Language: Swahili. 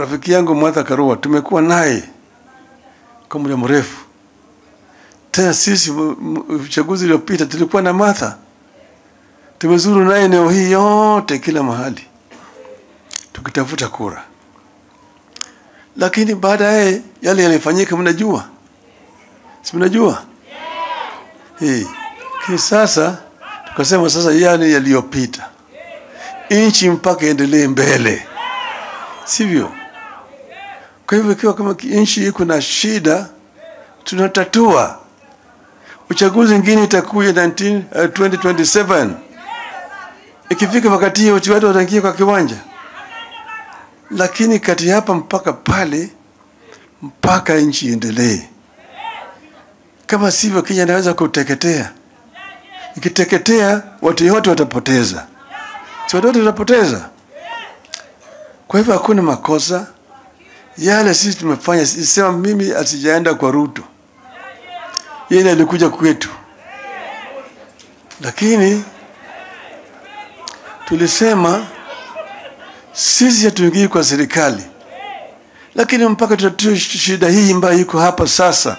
Rafiki yangu Martha Karua tumekuwa naye kwa muda mrefu. Tena sisi uchaguzi uliopita tulikuwa na Martha, tumezuru naye eneo hii yote kila mahali tukitafuta kura. Lakini baadaye yale yalifanyika, mnajua, si mnajua? Yeah. Hey. Sasa tukasema sasa yale yaliyopita, nchi mpaka endelee mbele, sivyo? Kwa hivyo ikiwa kama nchi iko na shida tunatatua. Uchaguzi mwingine itakuja 2027. Ikifika wakati hiyo watu wataingia kwa kiwanja. Lakini kati hapa mpaka pale, mpaka nchi iendelee. Kama sivyo Kenya inaweza kuteketea. Ikiteketea watu wote watapoteza. Si watu wote watapoteza. Kwa hivyo hakuna makosa. Yale sisi tumefanya, sema mimi asijaenda kwa Ruto. Yeye alikuja kwetu. Lakini tulisema sisi hatuingii kwa serikali. Lakini mpaka tutatue shida hii ambayo iko hapa sasa.